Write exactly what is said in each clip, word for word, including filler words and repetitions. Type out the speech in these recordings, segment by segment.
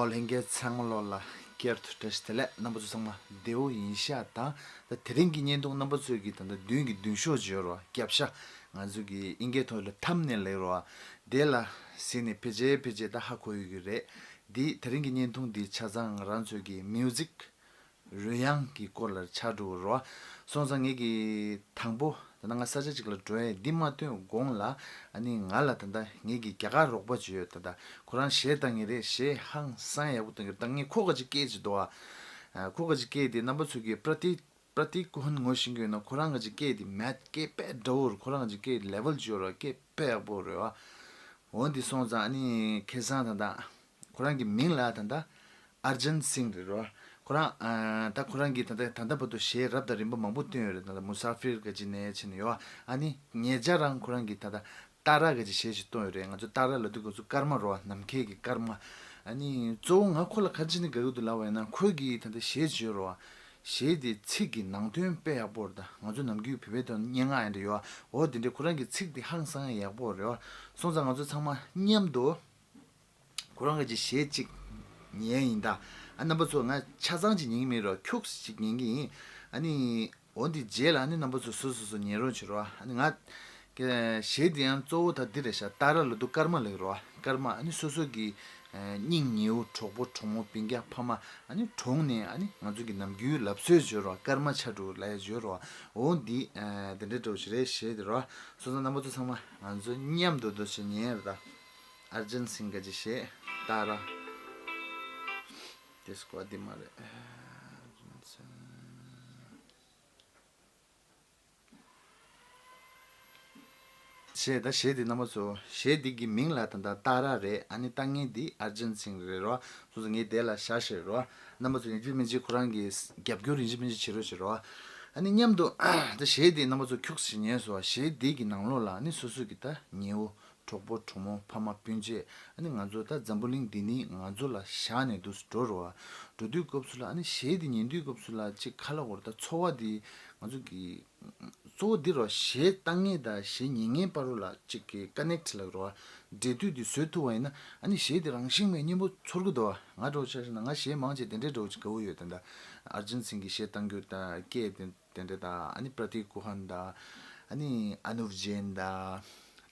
ལྷན་རྒྱས་ཚང་མ་ལོ་ལ་བསྐྱར་དུ་བཀྲ་ཤིས་བདེ་ལེགས། རྣམ་པ་ཚོ་ཚང་མ་བདེ་བོ་ཡིན་ཤག་དང་། ད་དེ་རིང་གི་བརྙན་ཐུང་རྣམ་པ་ཚོས་ཀྱི་ད་ལྟ་མདུན་གྱི་མདུན་ཤོག་ཅིག་ཡོད་རེད་བ། རྒྱབ་ཤ་ང་ཚོ་གི་ཨིན་སྐད་ཐོག་ལ་ཐམ་ནེལ་ལབ་རེད་བ། དེ་ལ་གཟིགས་ནས་ཕལ་ཆེར་ཕལ་ཆེར་ད་ཧ་གོ་ཡོད་ཀྱི་རེད། འདི་དེ་རིང་གི་བརྙན་ཐུང་འདི་ཆ་ཚང་ང་རང་ཚོའི་གི་མིའུ་ཟིག་རོལ་དབྱངས་ཀྱི་སྐོར་ལ་ཆགས་འགྲོ་གི་རེད་བ། སོང་ཙང་ངེད་ཀྱི་དང་པོ་ད་ལྟ་ང་ས་ཆ་གཅིག་ལ་འགྲོ་ཡས་འདི་མ་ཐོན་གོང་ལ། ཨ་ནི་ང་ལ་ད་ལྟ་ངེད་ཀྱི་རྒྱ་གར་རོགས་པ་ཅིག་ཡོད། ད་ལྟ་ཁོ་རང་གཞས་བཏང་གི་རེད། གཞས་ཧང་སང་ཡག་པོ་བཏང་གི་རེད། ད་ངས་ཁོ་ག་ཅིག་སྐད་ཅིག་འདུག་ཨ། ཁོ་ག་ཅིག་སྐད་དེ་རྣམ་པ་ཚོ་གི་པྲ་ཏི་པྲ་ཏི་ཀུ་ཧན་ངོ་ཤེས་ཀྱི་ཡོད་ན། ཁོ་རང་ག་ཅིག་སྐད་དེ་མེད་སྐད་དཔེ་འདྲ་བོ་རེད། ཁོ་རང་ག་ཅིག་སྐད་ལེ་ཝལ་ཅིག་ཡོད་རེད། སྐད་དཔེ་ཡག་པོ་རེད་བ། འོ་འདི་སོང་ཙང་ཨ་ནི་ཁ་སང་ད་ལྟ་ཁོ་རང་གི་མིང་ལ་ད་ལྟ་ཨར་ཇན་སིང་རེད་རོ། ཁོ་རང་ཨ་ད་ཁོ་རང་གིས་ད་ལྟ་ད་ལྟ་བར་དུ་གཞས་རབ་དང་རིམ་པ་མང་པོ་བཏོན་ཡོད་རེད། ད་ལྟ་མུ་སཱ་ཧྥིར་ག་ཅིག་ནས་ཕྱིན་ཡོད། ཨ་ནི་ཉེ་ཆར་རང་ཁོ་རང་གིས་ད་ལྟ་ཏཱ་ར་ག་ཅིག་གཞས་ཤིག་བཏོན་ཡོད་རེད། ང་ཚོ་ཏཱ་ར་ལབ་དུས་ང་ཚོ་སྐར་མ་རོ། ནམ་མཁའི་གི་སྐར་མ། ཨ་ནི་གཙོ་བོ་ང་ཁོ་ལ་ག་རེ་བྱས་ནས་དགའ་གི་འདུག་ལབ་པ་ཡིན་ན། ཁོས་གི་ད་ལྟ་གཞས་བརྗོད་རོ། གཞས་དེ་ཚིག་གི་ནང་དོན་དཔེ་ཡག་པོ་རེད། ད་ང་ཚོ་ནམ་རྒྱུན་བོད་པའི་ཐོག་སྙན་ངག་ཡང་འདྲ་ཡོད། འོ་དེ་འདྲའི་ཁོ་རང་གི་ཚིག་དེ་ཧང་སང་ཡག་པོ་རེད་བ། སོང་ཙང་ང་ཚོ་ཚང་མ་མཉམ་དུ་ཁོ་རང་གི་གཞས་གཅིག་ཉན་ཡིན་ད། ཨ་རྣམ་པ་ཚོ་ང་ཆ་ཚང་གཅིག་ཉན་གྱི་མེད་རོ། ཁྱུག་ཙམ་གཅིག་ཉན་གྱི་ཡིན། ཨ་ནི་འོ་འདི་རྗེས་ལ་ཨ་ནི་རྣམ་པ་ཚོ་སོ་སོ་སོ་ཉན་རོགས་བྱེད་རོགས། ཨ་ནི་ང་གི་གཞས་འདི་ཡང་གཙོ་བོ་ད་འདི་རེད་ཤག་ཏཱ་ར་ལབ་དུས་སྐར་མ་ལབ་རོགས། སྐར་མ། ཨ་ནི་སོ་སོ་གི་ཨ་སྙིང་ཉེ་བོ་གྲོགས་པོ་གྲོགས་མོ་སྤུན་ཀྱག་ཕ་མ་ཨ་ནི་གྲོངས་ནས་ཨ་ནི་ང་ཚོ་གི་ནམ་རྒྱུན་ལབ་སྲོལ་བརྗོད་རོགས། སྐར་མ་ཆགས་འགྲོ་ལབ་ཡ་བརྗོད་རོགས། འོ་འདི་ཨ་དེ་འདྲ་འདྲ་བོ་ཞིག་རེད། གཞས་འདི་རོགས། སོང་ཙང་རྣམ་པ་ཚོ་ཚང་མ་ང་ཚོ་མཉམ་དུ་འདུག་སེ་ཉན་ཡ་རེད་ད། ཨར་ཇན་སིང་ག་ཅིག་གཞས་ཏཱ་ར། དེ་སྐོར་འདི་མ་རེད། གཞས་ད་གཞས་འདི་རྣམ་པ་ཚོ། གཞས་འདི་གི་མིང་ལ་ད་ལྟ་ཏཱ་ར་རེད། ཨ་ནི་ལྟ་མཁན་འདི་ཨར་ཇན་སིང་རེད་རོ། སོང་ཙང་ངས་དེ་ལ་བཞག་བཞག་རོ། རྣམ་པ་ཚོ་ཡིན་གཅིག་མིན་གཅིག་ཁོ་རང་གི་རྒྱབ་སྐྱོར་ཡིན་གཅིག་མིན་གཅིག་བྱེད་རོགས་བྱེད་རོ། ཨ་ནི་མཉམ་དུ་ད་གཞས་འདི་རྣམ་པ་ཚོ་ཁྱུག་ཙམ་ཉན་སོང་བ། གཞས་འདི་གི་ནང་ལོགས་ལ་ཨ་ནི་སོ་སོ་གི་ད་ཉེ་བོ་གྲོགས་པོ་གྲོགས་མོ་ཕ་མ་སྤུན་མཆེད། ཨ་ནི་ང་ཚོ་ད་འཛམ་བུ་གླིང་འདི་ནི་ང་ཚོ་ལ་བཞག་ནས་འདུག་སེ་འགྲོ་རོ། འགྲོ་དུས་སྐབས་སུ་ལ་ཨ་ནི་གཞས་འདི་ཉན་དུས་སྐབས་སུ་ལ་ཅིག་ཁ་ལག་འོར་ད་ཚོར་བ་འདི་ང་ཚོ་གི་གཙོ་བོ་འདི་རོ། གཞས་བཏང་མཁན་དང་གཞས་ཉན་མཁན་བར་ལ་ཅིག་གི་ཀ་ནེག་ལབ་རོ། འབྲེལ་མཐུད་འདི་བཟོ་ཐུབ་པ་ཡིན་ན། ཨ་ནི་གཞས་འདི་རང་བཞིན་མེད་སྙན་པོ་ཚོར་གི་འདུག་ང་འདྲ་བོ་ཆ་བཞག་ན་ང་གཞས་མང་ཆེ་དེ་འདྲའི་འདྲ་བོ་ཅིག་དགའ་བོ་ཡོད། ད་ལྟ་ཨར་ཇན་སིང་གི་གཞས་བཏང་རྒྱུ་དང་སྐད་དེ། དེ་འདྲ་དང་། ཨ་ནི་པྲ་ཏི་ཀུ་ཧན་དང་། ཨ་ནི་ཨ་ནུབ་ཇེན་དང་།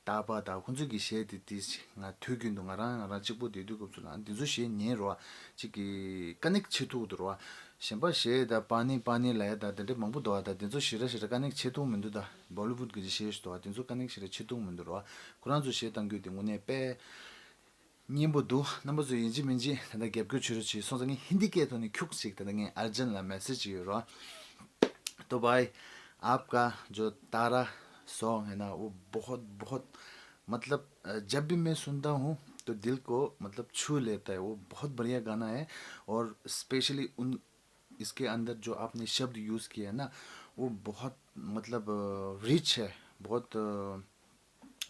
ཏཱ་པ་དང་། ཁོང་ཚོ་གི་གཞས་དེ་དེ་ང་ཐོས་ཀྱིན་འདུག་ང་རང་ང་རང་གཅིག་པོ་བསྡད་དུས་སྐབས་སུ་ལ་འདི་ཚོ་གཞས་ཉན་རོ། གཅིག་གི་ཀ་ནེག་བྱེད་ཐུབ་འདུག་རོ། གཞན་པ་གཞས་དང་པ་ནི་པ་ནི་ལབ་ཡ་དང་དེ་འདྲ་མང་པོ་འདུག་ཨ། ད་དེ་ཚོ་ཞེ་དྲག་ཞེ་དྲག་ཀ་ནེག་བྱེད་ཐུབ་མི་འདུག་ད་བོ་ལི་ཝུད་གི་གཞས་ཞིག་འདུག་ཨ། དེ་ཚོ་ཀ་ནེག་ཞེ་དྲག་བྱེད་ཐུབ་མི་འདུག་རོ། ཁོ་རང་ཚོ་གཞས་བཏང་རྒྱུ་དེ་དངོས་གནས་དཔེ་སྙན་པོ་འདུག་རྣམ་པ་ཚོ་ཡིན་གཅིག་མིན་གཅིག་ད་ལྟ་རྒྱབ་སྐྱོར་བྱེད་རོགས་བྱེད། སོང་ཙང་ངས་ཧིན་དི་སྐད་ཐོག་ནས་ཁྱུག་ཅིག་ད་ལྟ་ངས་ཨར་ཇན་ལ་མེ་སེཇ་ཅིག་ཡོད་རོ། तो भाई, आपका जो तारा सॉन्ग है ना, वो बहुत बहुत, मतलब, अ, जब भी मैं सुनता हूँ तो दिल को, मतलब, छू लेता है। वो बहुत बढ़िया गाना है। और स्पेशली उन इसके अंदर जो आपने शब्द यूज़ किया है ना, वो बहुत, मतलब, रिच है। बहुत,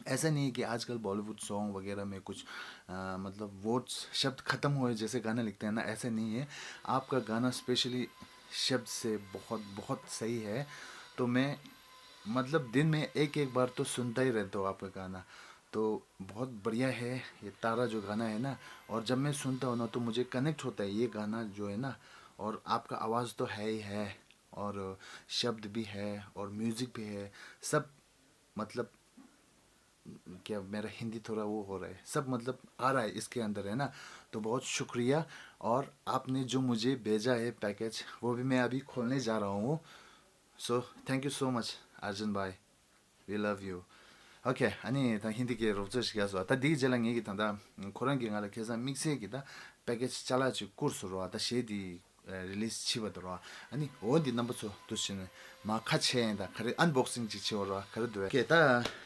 ऐसा नहीं है कि आजकल बॉलीवुड सॉन्ग वगैरह में कुछ, अ, मतलब, वर्ड्स, शब्द खत्म हुए जैसे गाना लिखते हैं ना, ऐसा नहीं है। आपका गाना स्पेशली शब्द से बहुत, बहुत सही है। तो मैं, मतलब, दिन में एक एक बार तो सुनता ही रहता हूँ आपका गाना। तो बहुत बढ़िया है ये तारा जो गाना है ना। और जब मैं सुनता हूँ ना, तो मुझे कनेक्ट होता है ये गाना जो है ना। और आपका आवाज़ तो है ही है, और शब्द भी है और म्यूज़िक भी है, सब, मतलब, क्या मेरा हिंदी थोड़ा वो हो रहा है, सब मतलब आ रहा है इसके अंदर, है ना। तो बहुत शुक्रिया। और आपने जो मुझे भेजा है पैकेज, वो भी मैं अभी खोलने जा रहा हूँ। So thank you so much Arjun भाई। We love you. Okay, ཨ་ནི་ད་ཧིན་དི་སྐད་རོབ་ཙམ་ཞིག་ཡ་སོ། ད་འདིའི་རྗེས་ལ་ངེད་ཀྱི་ད་ལྟ་ཁོ་རང་གིས་ང་ལ་ཁ་སང་དམིགས་བསལ་གྱི་ད་པེ་ཀེ་ཇི་ཅ་ལག་ཅིག་བསྐུར་སོང་རོ། ད་གཞས་འདི་རི་ལིས་བྱས་པ་དང་རོ། ཨ་ནི་འོ་འདི་རྣམ་པ་ཚོ་འདུག་སེ་བྱས་ནས་མར་ཁ་ཕྱེ་ཡིན། ད་ག་རེ་ཨན་བོག་སིང་ཅིག་བྱེད་འོ་རོ། ག་རེ་འདུག་གས། ད་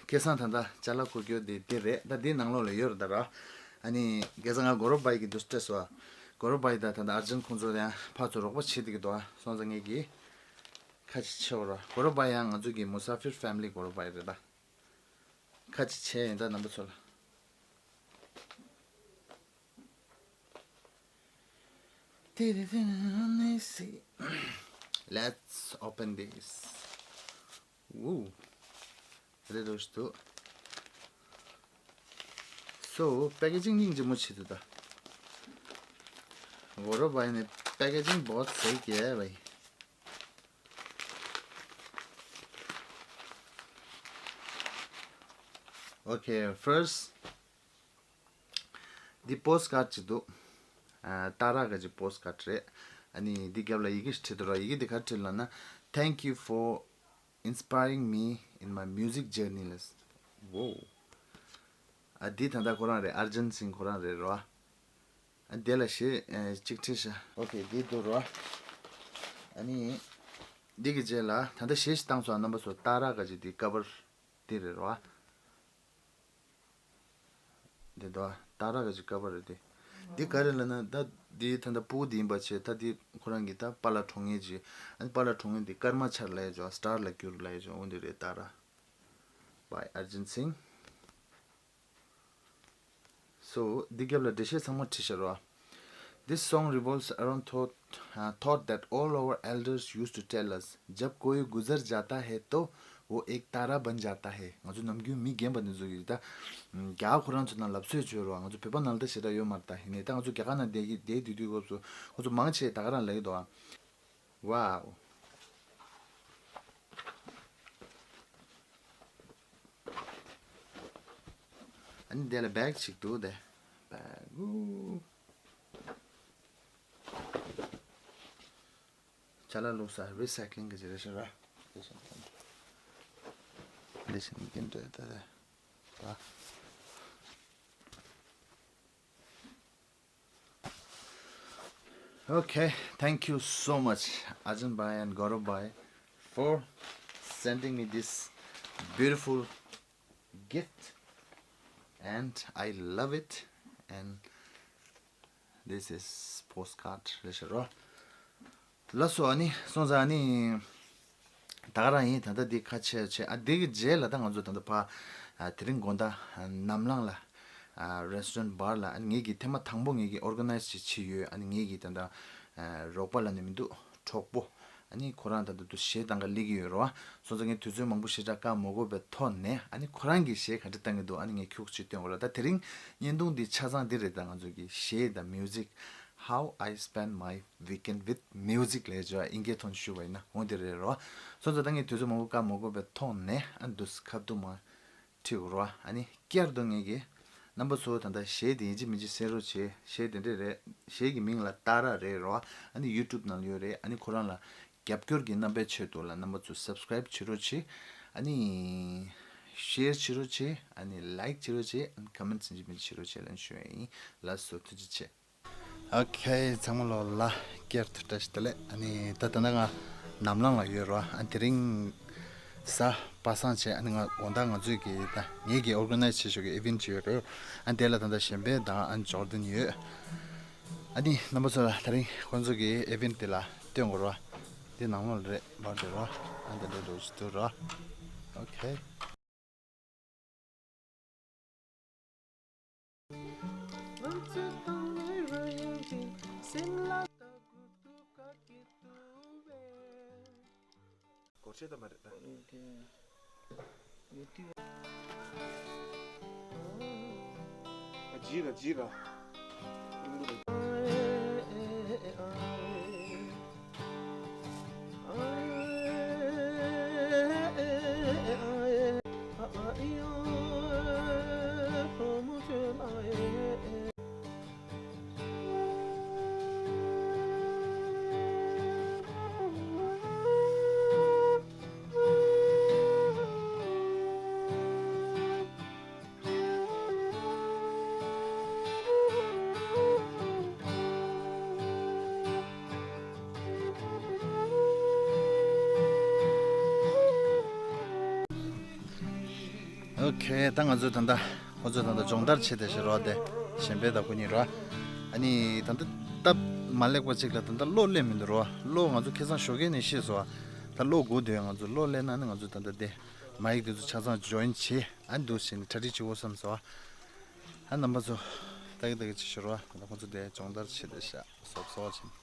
ཁ་སང་ད་ལྟ་ཅ་ལག་བསྐུར་རྒྱུ་འདི་འདི་རེད། ད་འདི་ནང་ལོགས་ལ་ཡོད་རེད་ད་རོ། ཨ་ནི་ཁ་སང་ང་གོ་རོ་བྷའི་གི་འདུག་སེ་སྤྲད་སོང་། གོ་རོ་བྷའི་ད་ད་ལྟ་ཨར་ཇན་ཁོང་ཚོ་ཡང་ཕར་ཚུར་རོགས་པ་བྱེད་བསྡད་ཀྱི་འདུག་ཨ། སོང་ཙང་ངེད་ཀྱིས་ཁ་ཅིག་ཕྱེ་འོ་རོ། གོ་རོ་བྷའི་ཡང་ང་ཚོ་གི་མུ་ས་ཧྥིར་ཕེ་མི་ལི་གོ་རོ་བྷའི་རེད་ད། ཁ་ཅིག་ཕྱེ་ཡིན་ད་རྣམ་པ་ཚོ་ལ། Let's open this. Woo. རེད་འདུག་ཞུ་དུ། So packaging སྙིང་རྗེ་མོ་བྱེད་དུ་ད། गौरव भाई ने पैकेजिंग बहुत सही किया है भाई। Okay, first འདི་པོ་སི་ཊི་ཀཱར་ཅིག་འདུག་ཨ། ཏཱ་ར་ག་ཅིག་པོ་སི་ཊི་ཀཱར་རེད། ཨ་ནི་འདི་རྒྱབ་ལ་ཡི་གེ་ཞིག་བྲིས་འདུག་ར། ཡི་གེ་འདི་ག་རེ་བྲིས་ལབ་ན། Thank you for inspiring me in my music journey ལབ། Wow. ཨ། འདི་ད་ལྟ་ཁོ་རང་རེད། ཨར་ཇན་སིང་ཁོ་རང་རེད་རོ། ཨ། དེ་ལ་གཞས་ཨ་གཅིག་བྲིས་ཤག Okay, འདི་འདུག་རོ། ཨ་ནི་འདི་གི་རྗེས་ལ་ད་ལྟ་གཞས་ཤིག་བཏང་སོང་། རྣམ་པ་ཚོ། ཏཱ་ར་ག་ཅིག་འདི་ཀ་བར་འདི་རེད་རོ། འདི་འདུག་ཏཱ་ར་ག་ཅིག་ཀ་བར་རེད་དེ། འདི་ག་རེ་ལབ་ན། ད་འདི་ད་ལྟ་སྤུ་གུ་འདི་ཡིན་པ་བྱས། ད་འདི་ཁོ་རང་གི་ད་པཱ་ལགས་གྲོངས་མཁན་ཅིག་ཨ་ནི་པཱ་ལགས་གྲོངས་མཁན་འདི་ཀརྨ་ཆར་ལབ་ཡ་ཅིག་སི་ཊར་ལ་གྱུར་ལབ་ཡ་ཅིག་འོ་འདི་རེད། ཏཱ་ར། By Arjun Singh. So འདི་རྒྱབ་ལ་འགྲེལ་བཤད་ཚང་མ་བྲིས་ཤག་རོ། This song revolves around thought, uh, thought that all our elders used to tell us, जब कोई गुजर जाता है तो वो एक तारा बन जाता है. ང་ཚོ་ནམ་རྒྱུན་མི་རྒན་པ་འདི་ཚོ་གིས་ད་རྒྱ་གར་ཁོ་རང་ཚོ་ནང་ལབ་སྲོལ་བྱོས་རོ། ང་ཚོ་བོད་པ་ནང་ལ་ད་ཞེ་དྲག་ཡོད་མ་རེད། ད་ཡིན་ནའི་ད་ང་ཚོ་རྒྱ་གར་ནང་བསྡད་ཀྱི་བསྡད་དུས་དུས་སྐབས་སུ་ཁོ་ཚོ་མང་ཆེ་ད་ག་རང་ལབ་ཀྱི་འདུག་ཨ། Wow. ཨ་ནི་དེ་ལ་བེག་ཅིག་འདུག་དེ། བེག་ཨུ། ཅ་ལག་བླུགས་ས་རི་སའི་ཀི་ལིང་གི་ཅིག་རེད་ཤག་ར། དེ་བཞིན་དེ་བཞིན་གྱི་འདྲ་ད་དེ། Okay, thank you so much, Ajahn Bhai and Gaurav Bhai, for sending me this beautiful gift, and I love it. And this is postcard. རེད་ཤག་རོ། ལགས་སོ། ཨ་ནི་སོང་ཙང་ཨ་ནི་ད་ག་རང་ཡིན། ད་ལྟ་འདི་ཁ་ཕྱེ་ཕྱེ། ཨ། འདི་གི་རྗེས་ལ་ད་ང་ཚོ་ད་ལྟ་ཕ་ཨ་དེ་རིང་དགོང་དག་ཨ་ནམ་ལངས་ལ་ཨ་རེ་སི་ཊོ་རན་ཊི་བར་ལ། ཨ་ནི་ངེད་ཀྱིས་ཐེངས་མ་དང་པོ་ངེད་ཀྱིས་ཨོར་ག་ནའི་ཛི་ཅིག་བྱས་ཡོད། ཨ་ནི་ངེད་ཀྱིས་ད་ལྟ་ཨ་རོགས་པ་ལབ་ནི་མི་འདུག་གྲོགས་པོ། ཨ་ནི་ཁོ་རང་ད་ལྟ་དུ་གཞས་གཏང་ག་སླེབས་ཀྱི་ཡོད་རེད་བ། སོང་ཙང་ངས་དུས་ཚོད་མང་པོ་ཞེ་དྲག་བཀག་མ་དགོས་པའི་ཐོག་ནས། ཨ་ནི་ཁོ་རང་གིས་གཞས་ག་འདྲ་གཏང་གི་འདུག་ཨ་ནི་ངས་ཁྱུག་ཅིག་སྟོན་དགོས་རེད། ད་དེ་རིང་བརྙན་ཐུང་འདི་ཆ་ཚང་འདི་རེད། ད་ང་ཚོ་གི་གཞས་དང་མིའུ་ཛིག How I spend my weekend with music ལབ་ཡ་ཅིག་ཡོད་པ། དབྱིན་སྐད་ཐོག་ནས་ཞུས་པ་ཡིན་ན་འོ་འདི་རེད་རོ། སོང་ཙང་ད་ངས་དུས་ཚོད་མང་པོ་བཀག་མ་དགོས་པའི་ཐོག་ནས། ཨ་ནི་འདུག་སེ་ཁ་བསྡུ་མ་ཁྲིད་དགོས་རོ། ཨ་ནི་བསྐྱར་དུ་ངེད་ཀྱིས་རྣམ་པ་ཚོ་ད་ལྟ་གཞས་དེ་ཡིན་གཅིག་མིན་གཅིག་གསན་རོགས་བྱེད། གཞས་དེ་འདྲས་རེད། གཞས་ཀྱི་མིང་ལ་ཏཱ་ར་རེད་རོ། ཨ་ནི་ཡུ་ཊུབ་ནང་ཡོད་རེད། ཨ་ནི་ཁོ་རང་ལ་རྒྱབ་སྐྱོར་གྱི་རྣམ་པའི་ཆེད་དུ་ལ་རྣམ་པ་ཚོ་སབ་སི་ཀ་རའིབ་བྱེད་རོགས་བྱེད། ཨ་ནི་ཤེར་བྱེད་རོགས་བྱེད། ཨ་ནི་ལའིཀ་བྱེད་རོགས་བྱེད། ཨ་ནི་ཀོ་མེན་ཊི་ཡིན་གཅིག་མིན་གཅིག་བྱེད་རོགས་བྱེད་ལབ་ཞུ་ཡ་ཡིན། ལགས་སོ། ཐུགས་རྗེ་ཆེ། ཨོ་ཁེ། ཚང་མ་ལོ་ལ་བསྐྱར་དུ་བཀྲ་ཤིས་བདེ་ལེགས། ཨ་ནི་ད་ད་ལྟ་ང་ནམ་ལངས་ལ་ཡོད་རོ། ཨ། དེ་རིང་གཟའ་པ་སངས་བྱས། ཨ་ནི་ང་དགོང་དག་ང་ཚོས་ཀྱི་ད་ངེད་ཀྱིས་ཨོར་ག་ནའི་ཛི་བྱེད་ཤོག་གི་ཨི་ཝེན་ཊི་ཅིག་ཡོད་རེད། ཨ། དེ་ལ་ད་ལྟ་གཞན་ཕན་དང་ཨ་ནི་ཇོར་ཌན་ཡོད། ཨ་ནི་རྣམ་པ་ཚོ་ལ་དེ་རིང་ཁོང་ཚོ་གི་ཨི་ཝེན་ཊི་དེ་ལ་སྟོན་དགོས་རོ། འདི་ནང་ལོགས་རེད། བར་དེ་རོ། ཨ། འདི་འདྲ་འགྲོ་བཞིན་འདུག་རོ། ཨོ་ཁེ། སྒོར་ཆེ་ད་མ་རེད་ད། ཇི་ར་ཇི་ར། ཨོ་ཁེ། ད་ང་ཚོ་ད་ལྟ་ཁོ་ཚོ་ད་ལྟ་སྦྱོང་བརྡར་བྱེད་བསྡད་ཤག་རོ། དེ་གཞན་ཕན་དང་ཁོ་གཉིས་རོ། ཨ་ནི་ད་ལྟ་སྟབས་མ་ལེགས་པ་ཅིག་ལ་ད་ལྟ་གློག་སླེབས་མི་འདུག་རོ། གློག་ང་ཚོ་ཁ་སང་ཞོགས་ཀས་ནས་བཤད་སོང་། ད་གློག་སྒུག་སྡོད། ང་ཚོ་གློག་སླེབས་ན་ནི་ང་ཚོ་ད་ལྟ་དེ་མའིག་དེ་ཚོ་ཆ་ཚང་ཇོ་ཡིན་བྱེད། ཨ་ནི་འདུག་སེ་ནི་གྲ་སྒྲིག་བྱེད་དགོས་བསམ་སོང་། ཨ། རྣམ་པ་ཚོ་ལྟ་གི་ལྟ་གི་བྱེད་ཤོག་རོ། ད་ལྟ་ཁོ་ཚོ་དེ་སྦྱོང་བརྡར་བྱེད་བསྡད་ཤག་སོབ་སོབ་བྱེད།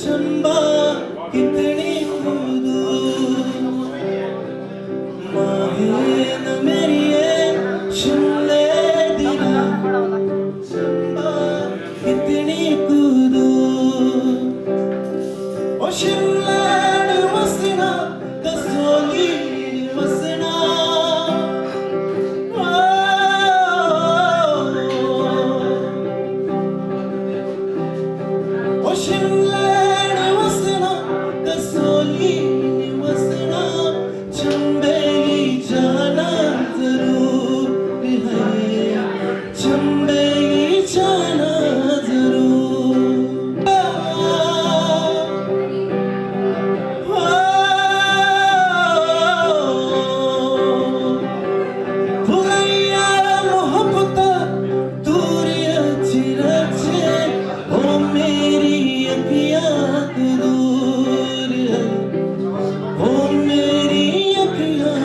चंबा कितनी खुदू, माहे न मेरी ए शिमले दिला। चंबा कितनी खुदू, ओ शिमले वसना, कसोली वसना। ओ शिमले वसना, कसोली वसना, चंबे ही जाना जरूर है, चंबे ही जाना जरूर। भुलैया मोहब्बत दूरिया चिरचे, ओ मेरी अखियां दूर है, ओ मेरी अखियां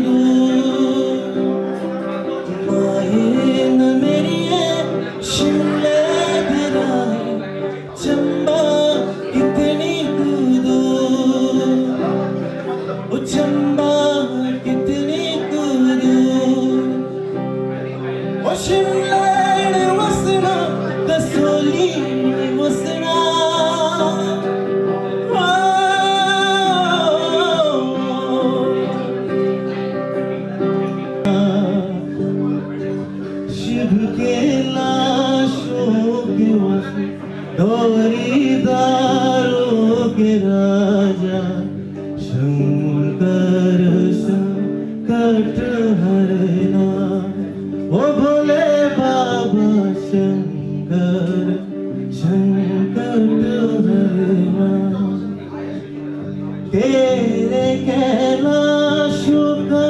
दूर। माहे न मेरी ए शिमले दिला। चंबा कितनी खुदू, ओ चंबा कितनी खुदू। ओ शिमले वसना, कसोली वसना। शिव के लाशों के वस दौरीदारों के राजा शंकर संकट हरना। ओ भोले बाबा शंकर संकट हरना। तेरे कैलाशों का,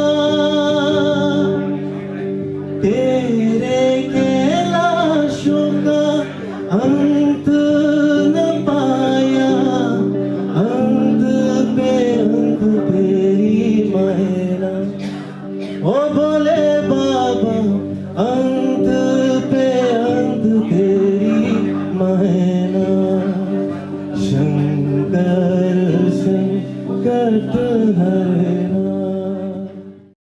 तेरे कैलाशों का अंत न पाया, अंत पे अंत तेरी महिमा। ओ भोले बाबा, अंत पे अंत तेरी महिमा। शंकर संकट हर